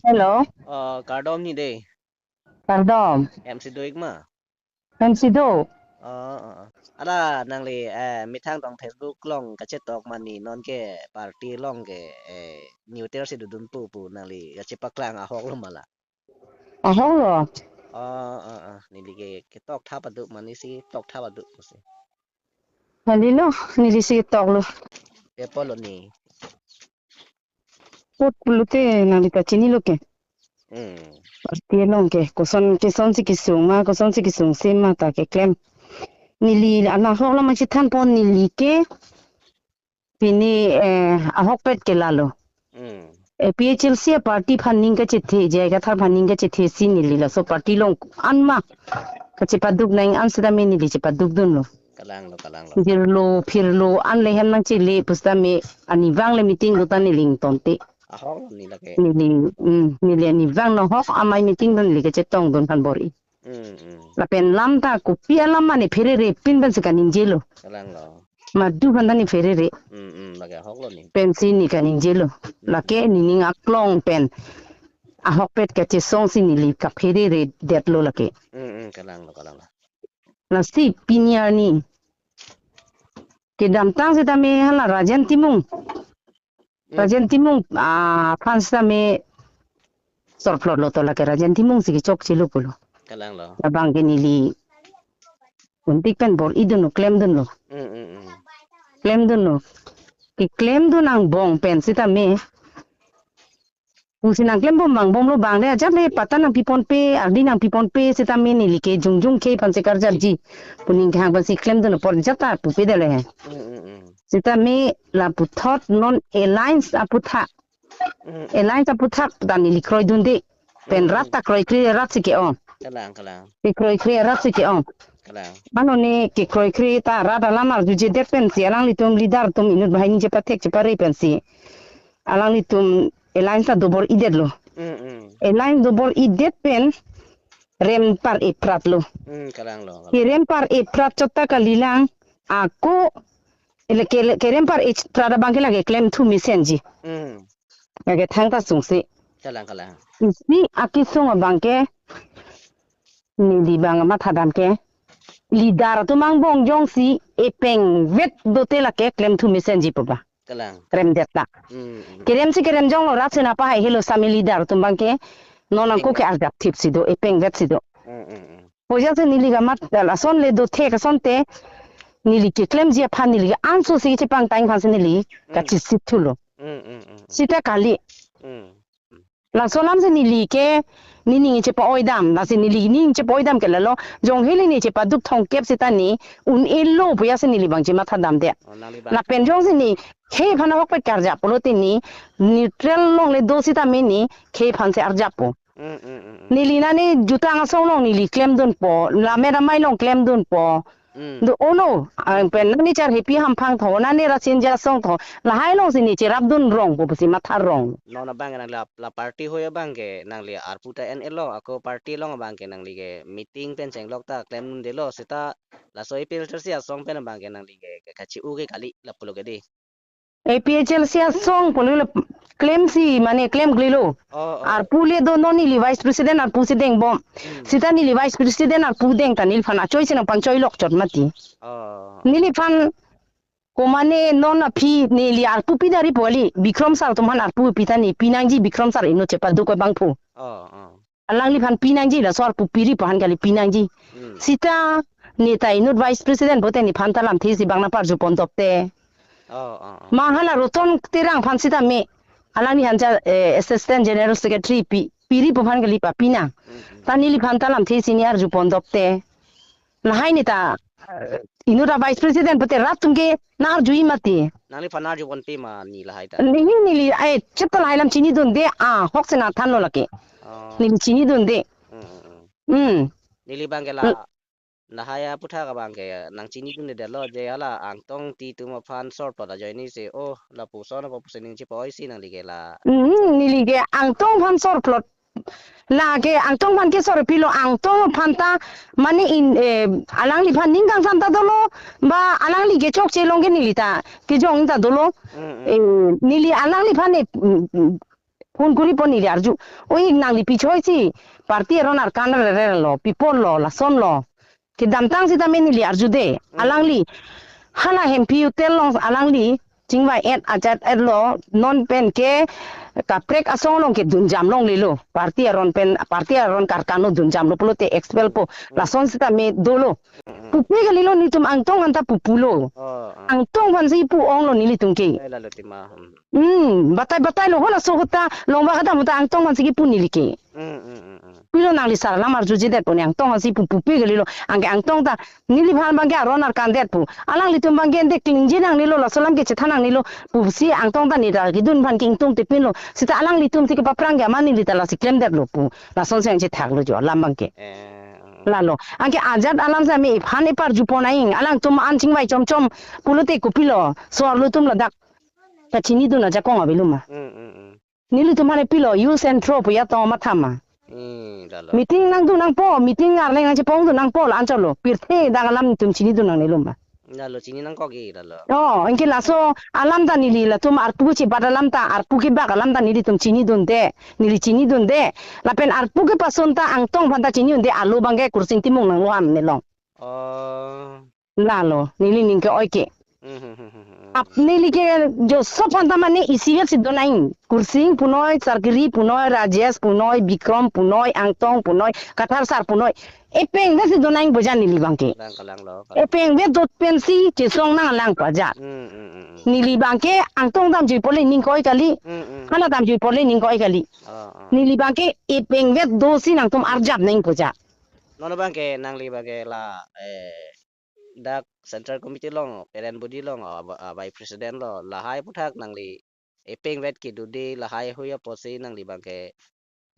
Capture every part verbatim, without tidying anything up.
Hello. Oh, kardom ni dei. Kardom. M C do ik ma? M C do. Oh, oh, oh. Ada nangli, eh, methang tong Facebook along kachetok mani non ke party along ke, eh, neutral si dodun pu pu nangli kachepaklang ahok lo ma la? Ahok lo. Oh, oh, oh. Neli ke ketok thap adu mani si tok thap adu si. Neli lo, neli si tok lo. Pe pulo ni. Put pulote nangli ta chinilo ke. Hmm. Party along ke, koson, kosonsi kesung ma, kosonsi kesungse ma ta keklem. Neli anahok lo ma chethan pon neli ke. Pini, eh, ahokpet ke lalo. Hmm. A P H L C a party aphan ning kachethe, J I Kathar aphan ning kachethe si neli laso party along an ma kachepaduk nang an seta me neli chepaduk dunlo. Kalang lo, kalang lo. Jirlo, phirlo, an le hem nangchele pusita me arnivang le meeting do ta neli ingtonte. Ahok lo ni lake. Neli, mm, neli arnivang nahok amei meeting do neli kachetong dun aphan bor-i. Mm, mm. Lapen lam ta kopi alam mane pherere pin pensi kaningjelo. Kalang lo. Madu aphan ta ne pherere. Mm, mm, lake ahok lo ni. Pensi ne kaningjelo. Mm. Lake nening aklong pen ahokpet kachesong si neli kapherere detlo lake. Mm, mm, kalang lo, kalang lo. Lasi pini arni kedamtang seta me hala Rajen Timung. Hmm. Rajen Timung, ah, aphan seta me sorplot lo to lake Rajen Timung si kechokche lo pulo. Kalang lo. Labang ke neli untik pen bor-i dunlo, klem dunlo. Hmm, hmm, hmm. Klem dunlo. Keklem dun angbong pen seta me pusi nangklem bom bang bom lo bang le ajat le pata nangpi ponpe, ardi nangpi ponpe seta me neli ke jongjong khei aphan si karjapji pu ning kehang aphan si klem dun apor jat ta pupe det le he. Mm, mm, mm. Seta me la puthot non alliance aputhak. Mm. Alliance aputhak ta neli kroi dunde. Pen, mm, rat ta kroikre rat si ke-ong. Kalang, kalang. Ke kroikre rat si ke-ong. Kalang. Mane ne ke kroikre ta rat alam arjuje det pensi alanglitum leader atum inut banghini chepathek chepare pensi alanglitum alliance ta dobor-i detlo. Mm, mm. Alliance dobor-i det pen rem par-e prat lo. Mm, kalang lo, kalang. Kerem par-e prat chot ta kalilang ako ele ke, kerem par-e prat abang ke lake klemthu mesenji. Mm. Lake thangta sungse. Kalang, kalang. Isi akesung abang ke neli bang mathadam ke leader atum angbong jongsi epeng vet dote lake klemthu mesenji pu ba. Kalang. Rem det ta. Mm, mm. Kerem si kerem jonglo rat si nangpahai helo sami leader atum abang ke non angko ke arjap thip si do, epeng vet si do. Mm, mm, mm. Puja si neli kamat lason le dothe kasonte neli keklemji aphan neli ke anso si chepangtang aphan si neli, mm, kachesik thulo. Mm, mm, mm, mm. Seta kali. Mm. Laso alam si neli ke nening chepa-oi dam, lasi neli nening chepa-oi dam ke lalo, jong heli ne chepaduk thomkep seta ne un-elo puya si neli bang chemathadam det. Oh, nangli bang. Lapen jongsi ne khei aphan ahokpet karjap pulote ne neutral along le do seta me ne khei aphan si arjappo. Mm, mm, mm, mm. Neli nane jutang asong along neli klem dunpo, lammet amei along klem dunpo. Mm. Do ono, ang pen nani char hepi hamphang tho, nani rasin jasong tho, lahai along si ne cherap dun rong po pusi matha rong. Non abang nang la, la party hoi abang ke nangli arpu ta en-elo, ako party along abang ke nangli ke meeting pen chenglok ta klem dundelo, seta laso A P H L C asong pen abang ke nangli ke, ke kachi-u ke kali lapulo ke dei. A P H L C asong pulo le klem si mane klem glilo. Oh, oh. Arpu le do non neli vice president arpu si dengbom. Hmm. Seta neli vice president arpu deng ta neliphan achoi si nangpangchoi lok chot mati. Oh. Neliphan komane non aphi neli arpu pi dari po kali, Bikrom sir atum aphan arpu pi ta ne pi nangji, Bikrom sir inut chepaduk abangphu. Oh, oh. Alangliphan pi nangji, laso arpu piri pu aphan kali pi nangji. Hmm. Seta neta inut vice president pote nephan ta lamthe si bang nangparju pon dopte. Oh, oh, oh. Ma hala Roton Terang aphan seta me. Alangli aphan ta, eh, assistant general secretary pi, piri pu aphan kali papi nang. Hmm, hmm. Ta neliphan ta lamthe si ne arju pon dopte. Lahai neta, eh, inut a vice president pote rat atum ke nang arju-i mati. Nangliphan nang arju ponpe ma ne lahai ta? Neli, neli, eh, cheta lahai alam chini dunde, ahok si nangthanlo lake. Oh. Neli chini dunde. Hmm, hmm, hmm. Hmm. Neli abang ke la, hmm, lahai aputhak abang ke nang chini dunde detlo, je hala Angtong Titum aphan sorplot ajoine si, oh, lapuson apa pusi ning chepa-oi si nangli ke la. Hmm, neli ke Angtong aphan sorplot. Lake Angtong aphan ke sor pilo, Angtong aphan ta mane in, eh, alangliphan ning kangsam ta dolo, ba alangli ke chokche along ke neli ta kejong ta dolo. Mm, mm. Eh, neli alangliphan ne, mm, mm, Phone kuri pon neli arju. Oi, nangli pi choi si. Party aron arkan rere lo, pipon lo, lason lo. Kedamtang sitame neli arjude. Hmm. Alangli. Hala hempi hotel along alangli chingvai-et ajat-et lo, non pen ke kaprek asong along ke dunjam longlelo. Party aron pen, party aron karkan along dunjamlo pulote expel po. Hmm. Lason sitame dolo. Hmm. Pupe kalilo, nelitum Angtong aphanta pupulo. Oh, ah. Angtong aphansi pu-onglo nelitum ke. Eh, lalo tima. Hmm. Hmm, batai batai lo, halaso ahut ta, longba kadam ahut ta Angtong aphansi kipu neli ke. Hmm, hmm, hmm, hmm. Pilo nangli sar alam arjujedet pu, ne Angtong aphansi pu pupe kalilo. Anke Angtong ta neliphan abangke aron arkandet pu. Alanglitum abangke ante klingje nangnelo, laso alam ke chethan nangnelo pusi Angtong ta neta kedun aphan ke ingtungte pinlo. Seta alanglitum si kepaphrang ke amat neli ta lasi klemdetlo pu. Lasonsi nangchethaklo jo alam abangke. Eh, eh. Lalo. Anke ajat alam sitame iphan iparju pon aing. Alangtum an chingvai chomchom pulote kopilo. So-arlo atum ladak kachinidun ajakong avelo ma. Hmm, hmm, hmm. Nelitum aphan pilo, use and throw pu ya tong matha ma. Hmm, lalo. Meeting nangdun nangpo, meeting arleng nangchepongdun nangpo la-an chotlo. Pirthe dak alam nelitum chinidun nangnelo ma. Lalo, chini nangkok ke lalo. Oh, anke laso alam ta neli latum arpu chebat alam ta, arpu kebak alam ta nelitum chinidunde, neli chinidunde. Lapen arpu kepasun ta Angtong aphanta chinidunde, alo abangke Kursing Timung nanglo ham nelong. Oh. Lalo, neli ning ke-oi ke. Hmm, hmm, hmm, hmm, hmm. Ap neli ke jo sob aphanta mane isivet si do nang. Kursing punoi, Sarkiri punoi, Rajesh punoi, Bikrom punoi, Angtong punoi, Kathar sar punoi. Epengvet si do nang pu ajat neli abangke. Kalang, kalang lo, kalang. Epengvet dot pensi chesong nanglang pu ajat. Hmm, hmm, hmm, hmm. Neli abangke Angtong damjui pole ning ke-oi kali. Hmm, hmm. Hala damjui pole ning ke-oi kali. Ah, ah. Neli abangke epengvet dosi nangtum arjap nang pu ajat. Non abangke nangli abangke la, eh, dak Central Committee along, Parent Body along, ah, ba-, ah, Vice President lo, lahai aphuthak nangli epengvet kedo de, lahai hui apotsi nangli abangke,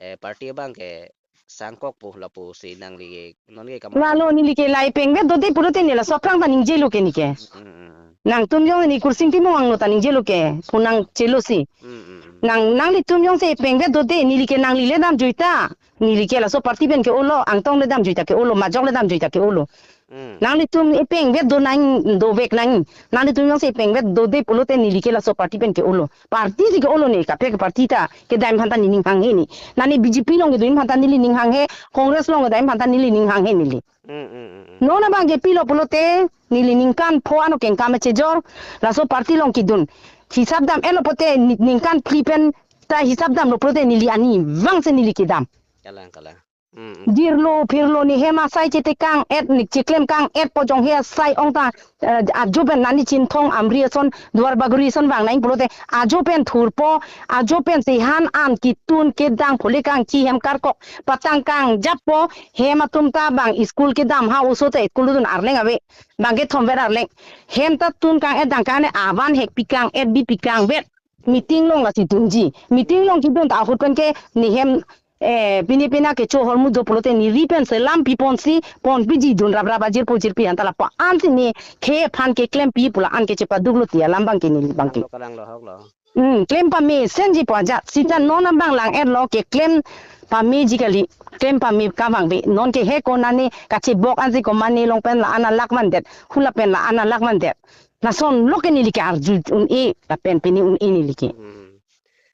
eh, party abangke sangkok pu lapusi nangli ke, non ke kam- Lalo neli ke la epengvet dode pulote neli laso aphrang ta ningjelo ke neli ke. Hmm, hmm, hmm. Nangtum jong neli Kursing Timung angno ta ningjelo ke, pu nangchelo si. Hmm, hmm, hmm. Nang, nanglitum jongsi epengvet dode, neli ke nanglile damjui ta. Neli ke laso party pen ke-olo, Angtong le damjui ta ke-olo, majok le damjui ta ke-olo. Hmm. Nanglitum epengvet do nang, dovek nang. Nanglitum jongsi epengvet dode pulote neli ke laso party pen ke-olo. Party si ke-olo ne, kaprek party ta. Kedam aphanta neli ning hanghe ne. Nani B J P along kedo aphanta neli ning hanghe, Congress along kedam aphanta neli ning hanghe neli. Hmm, hmm, hmm, hmm. Non abangke pilo pulote, neli ningkan pho ano kengkam chejor, laso party along kedun. Hisap dam-etlo pulote ni-, ningkan phli pen ta hisap damlo pulote neli ani vangsi neli kedam. Kalang, kalang. Hmm, hmm. Jirlo, phirlo, ne hem asai chetekang-et, ne cheklem kang-et pu jong he asai ong ta, eh, ajo pen nani Chinthong, Amri ason, Duar Bagori ason vang nang pulote, ajo pen thurpo, ajo pen sehan an ketun kedang phule kangchi hem karkok patang kangjappo, hem atum ta bang school kedam ha oso ta school dun arleng ave, bang kethom ver arleng. Hem ta tun kang-et dang kang ne avan hek pi kang-et bi pi kangvet. Meeting along lasi dunji. Meeting along kedun ta ahut pen ke ne hem, eh, pini pina kecho ahormu do pulote neli pen selam piponsi, ponpiji dun raprap ajirpo jirpi aphanta lapu-ansi ne khei aphan keklempi pu la-an ke chepaduklo ti alam abangke neli abangke. Kalang lo, kalang lo, hok lo. Hmm, klem pamesenji pu ajat. Sita non abang lang-etlo keklem pameji kali. Klem pame kavang ave. Non ke he konane kachebok ansi komane along pen la-an alak vandet. Hula pen la-an alak vandet. Lasonlo ke neli ke arju un-e. Lapen pini un-e neli ke. Hmm.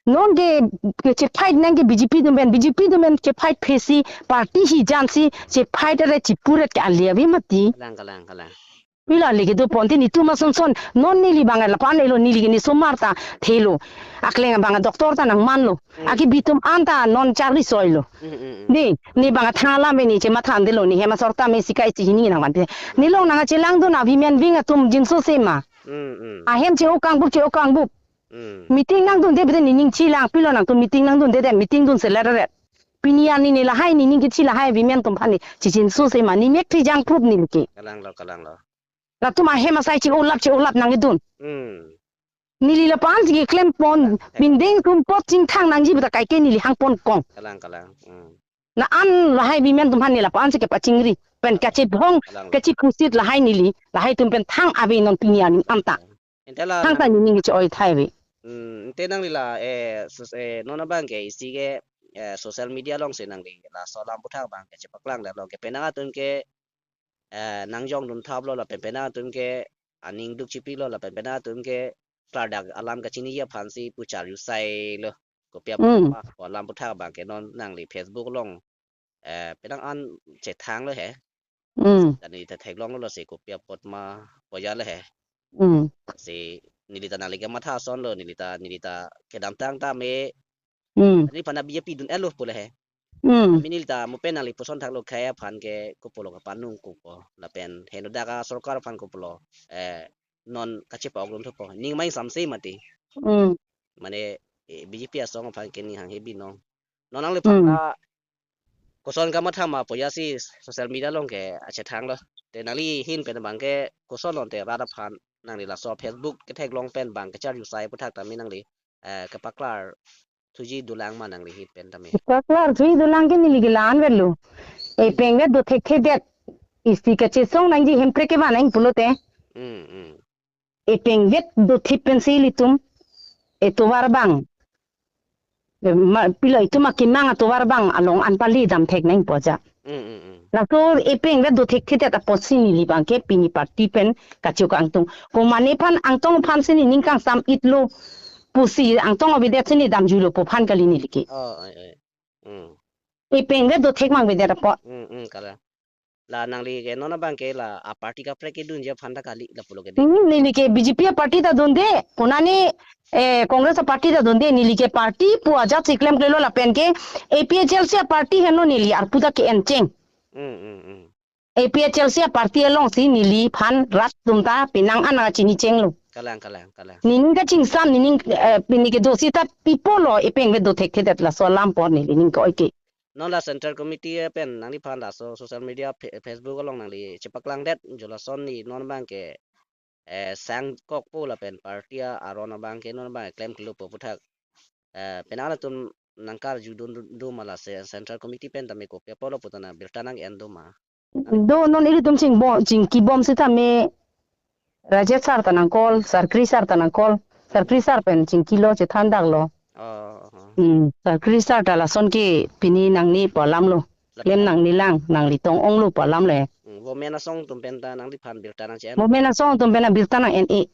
Non ke, ke chefight nang ke B J P atum pen, B J P atum pen chefight phesi, party hijan si chefight re chipuret ke ali ave mati. Kalang, kalang, kalang. Pila leke do ponte netum asonson, non neli abang la pan elo neli ke ne somar ta thelo. Akleng abang doctor ta nangmanlo. Hmm. Aki bitum anta non charli soilo. Hmm, hmm, hmm. Ne, ne abang thang alam ne chematha-an detlo, ne hem asor tame sikai si hini nangvante. Ne along nangchelangdun a women wing atum jinso sema. Hmm, hmm. Ahem che-o kangbup, che-o kangbup. Hmm. Meeting nangdunde bede nening chelang pilo nangtum meeting nangdunde de meeting dunse leret. Pini arni ne lahai nening kechi lahai women atum aphan ne chichinso sema ne mek thijang proof neli ke. Kalang lo, kalang lo. Latum ahem asai che-olap che-olap nangkedun. Hmm. Neli lapu-ansi keklem pon, binding atum apot chingthang nangji puta kaike neli hang pon kong. Kalang, kalang. Hmm. La-an lahai women atum aphan ne lapu-ansi kepachingri. Pen kachebhong, kalang, kachipusit lahai neli, lahai atum pen thang ave non pini arni anta. Ante la thang ta nang- nening che-oi thai ave. Hmm, ante nangli la, eh, sus-, eh, non abangke isi ke, eh, social media alongsi nangli laso alam aphuthak abangke chepaklang le along kepenang atum ke, eh, nangjongdun thaplo lapen penang atum ke aning dukchipilo lapen penang atum ke klardak alam kachiniji aphansi puchar yusailo. kopi apot Hmm. ma pu alam aputhak abang ke non nangli Facebook along, eh, penang an chethanglo he. Hmm. Neli ta theklonglo si kopi apot ma pu ajat le he. Hmm. Si neli ta nangli kematha asonlo, neli ta, neli ta kedamtang tame Hmm. neliphan B J P dun-etlo pule he. Hmm. Ami neli ta mo pen nangli puson thaklo khei aphan ke kopilo kapanung kopo. Lapen henodak asorkar aphan kopilo, eh, non kachepa-ok dun thupo. Ning mai samse mati. Hmm. Mane, eh, B J P asong aphan ke ning hanghe binong. Non nangliphan Hmm. ta koson kamatha ma pu ajat si social media along ke achethanglo. Te nangli ahin pen abang ke koson lote rat aphan nangli laso Facebook ketheklong pen abang kacharju sai aputhak tame nangli, eh, kepaklar thuji dolang ma nangli ahin pen tame. Kepaklar thuji dolang ke neli ke la-an vetlo. Epeng vet do thekthedet. Isi kachesong nangji Hemprek kevan nang pulote. Hmm, hmm. Epeng vet do thip pensi ilitum atovar abang. Eh, ma, pilo itum akemang atovar abang along an pali dam thek nang pu ajat. Mm, mm, mm. Laso epeng vet do thekthedet apotsi neli abang ke pini party pen kacho kangtung. Komane aphan angtong aphan si nening kangsam-itlo pusi angtong avedet si ne damjulo pu aphan kali neli ke. Oh, oi, oi. Mm. Epeng vet do thek mang vedet apot. Mm, mm, kalang. La nangli ke non abang ke la a party kaprek kedunji aphan ta kali lapulo ke de. Hmm, neli ke B J P a party ta dunde, konane, eh, Congress a party ta dunde, neli ke party pu ajat si klemklelo lapen ke A P H L C a party henlo neli arpu ta ke-encheng. Hmm, hmm, hmm. A P H L C a party alongsi neliphan rat atum ta penang an nangchini chenglo. Kalang, kalang, kalang. Nening kachingsam, nening, eh, pini kedo sita pi apotlo epeng vet do thekthedet laso alam apot neli ning ke-oi ke. Non la Central Committee pen nangliphan laso social media, Fe-, Facebook along nangli chepaklangdet, jo lason ne non abang ke, eh, sangkokpo lapen party a aron abang ke non abang klemklelo pu aputhak. Eh, penang atum nangkarjudun do ma la se Central Committee pen tame kopi apotlo pu ta nang birta nang-en do ma? Do non ilitum chingbom, chingkibom sitame Rajesh sir ta nang-call, Sarkri sir ta nang-call, Sarkri sir pen chingkilo chethandaklo. Oh, oh. Hmm, Sarkri sir ta lason ke pini nangne pu alamlo. Lapen klem nangnelang, nangli tong-onglo pu alamlo he. Hmm, women asong atum pen ta nangliphan birta nang-en. Women asong atum pen ta birta nang-en-e.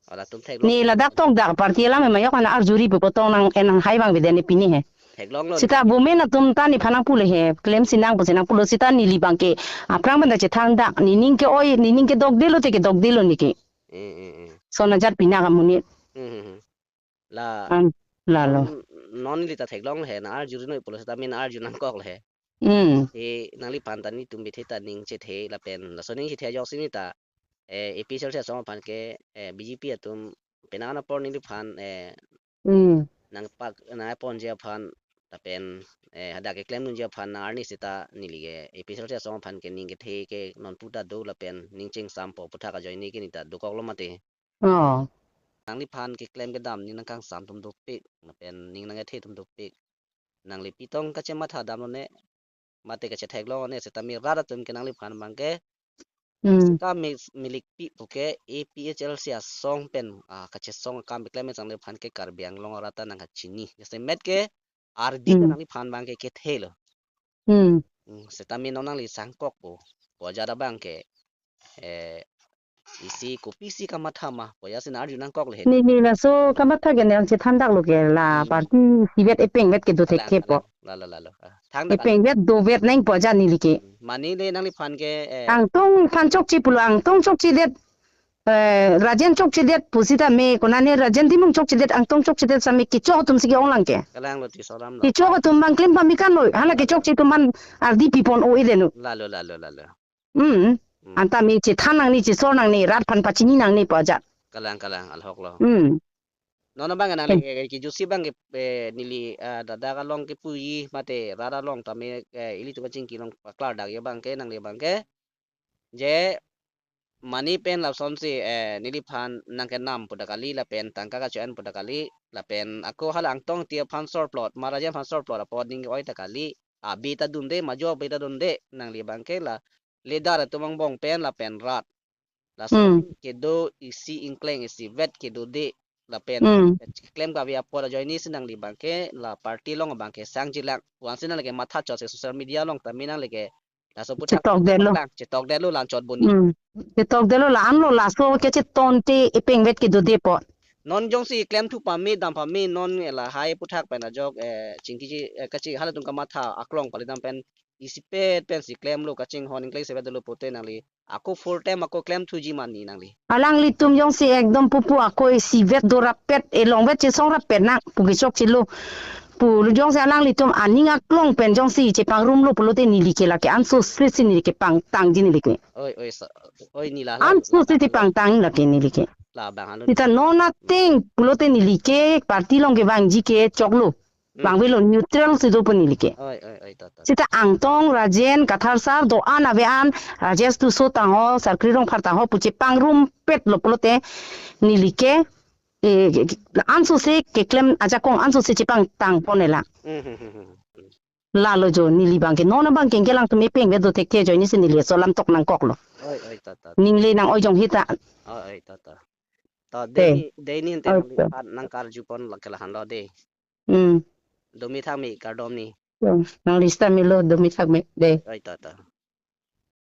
Oh, latum theklo. Ne ladak tokdak party alam ma yok ana arjuri pu tong nang-en nanghai abang beden ne pini he. Theklonglo. Sita women atum ta nephan nangpu le he, klemsi nang pusi nangpulo sita neli abang ke aphrang pen ta chethandak, nening ke-oi, nening kedokdelo te kedokdelo ne ke. Eh, eh, eh. Son ajat pini amonit. Hmm, hmm, hmm. La, an, lalo. Non, non neli ta theklong he, nang-arjuri noi pulo sita min arju nangkok le he. Hmm. Te nangliphan ta netum bithe ta ning chethe lapen laso ning chethe ajoksi ne ta, eh, A P H L C asong aphan ke, eh, B J P atum penang apor neliphan, eh, Hmm. nangpak, nangponji aphan lapen, eh, hadak keklemdunji aphan nang-arni sita neli ke A P H L C asong aphan ke ning kethe ke non pu ta do lapen ning chingsampo aputhak ajoine ke ne ta dokoklo mati. Oh. Nangliphan keklem kedam ning nangkangsam atum dopik, lapen ning nangkethe atum dopik. Nangli pi tong kachematha damlo ne, mate kachetheklong ne, sitame rat atum ke nangliphan abang ke, Hmm. sita mi-, milik pi pu ke A P H L C asong pen, ah, kachesong akam keklem sang neliphan ke Karbi Anglong arat ta nangkachini. Jasemet ke ardi ta Hmm. nangliphan abang ke kethelo. Hmm. Hmm, sitame non nangli sangkokpo. Pu ajat abang ke, eh, isi kopisi kamatha ma pu ajat si nang-arju nangkok le he. Ne, ne laso kamatha ke nang chethandaklo ke la Hmm. party isivet epeng vet kedo Kalang, thekthepo. Kalang. Lalo, lalo. Ah, thandak Epeng vet dovet nang pu ajat neli ke. Hmm, mane le nangliphan ke, eh, angtong aphan chokche pulo, angtong chokchedet, eh, Rajen chokchedet pusitame, konane Rajen Timung chokchedet, angtong chokchedet sitame kecho atum si ke-onglang ke. Kalanglo ti soram lo. Kecho atum abang klem pame kanlo, hala kechokche atum aphan ardi pipon-o-e deno. Lalo, lalo, lalo. Hmm. Hmm. Anta me chethan nangne, chesor nangne, rat aphan pachini nangne pu ajat. Kalang, kalang, alhoklo. Hmm. Non abang nangli, Pen- eh, kejutsi abang ke, eh, neli, eh, ladak along kepuji mate rat along tame, eh, ilitum kachingki along paklardak abang ke nangli abang ke. Je mane pen lasonsi, eh, neliphan nangkenam pu ta kali lapen tangka kacho-en pu ta kali lapen ako hala angtong ti aphan sorplot, ma Rajen aphan sorplot apot ning ke-oi ta kali, abi ta dunde, majo abi ta dunde, nangli abang ke la leader atum angbong pen lapen rat. Lason Hmm. kedo isi ingkleng isivet kedode lapen Hmm. klem kave apot ajoine si nangli abang ke la party along abang ke sangjilang. Wan si nangli ke matha chot si social media along tame nangli ke laso aputhak Chetokdetlo. Lang, chetokdetlo la anchot boni. Hmm. Chetokdetlo la anlo laso ke chetonte epeng vet kedodepo. Non jongsi klemthu pame dam pame non lahai aputhak pen ajok, eh, chingkiji, eh, kachi halatum kamatha aklong palidam pen isipet pensi klemlo kachinghon ingkleng sevet dolo pote nangli. Ako full time ako klemthuji ma ne nangli. Alanglitum jongsi ekdom pupu ako isivet dorapet, elongvet chesongrapet nang pu kechokchelo. Pulo jongsi alanglitum aning aklong pen jongsi chepangrumlo pulote neli ke lake ansose si neli ke pangtangji neli ke. Oi, oi, sa, oi, nila la, ansose la, si la, pangtang lake neli ke. Labang alo. Seta non ateng pulote neli ke party along kevangji ke choklo. Hmm. Vangvelo, neutral si dopo neli ke. Oi, oi, oi, to, to. Seta Angtong, Rajen, Kathar sar, do-an ave an, Rajesh Tisso tangho, Sarkri Rongphar tangho pu chepangrumpetlo pulote neli ke, eh, ansose keklem ajakong ansose chepangtang pon-e la. Hmm, hmm, hmm, hmm, hmm. Lalo jo neli abang ke, non abang ke kelangtum epeng ve do thekthe ajoine si neli aso alam tok nangkoklo. Oi, oi, to, to. Ning le nang-oi jong hita. Oi, oi, to, to. To, te, dei ni, dei ni ante oi, nangli to, pat nangkarju pon lake lahenlo dei. Hmm. Domi thak me kardom ni. Yo, nangli sita melo, domi thak me dei. Oi, to, to.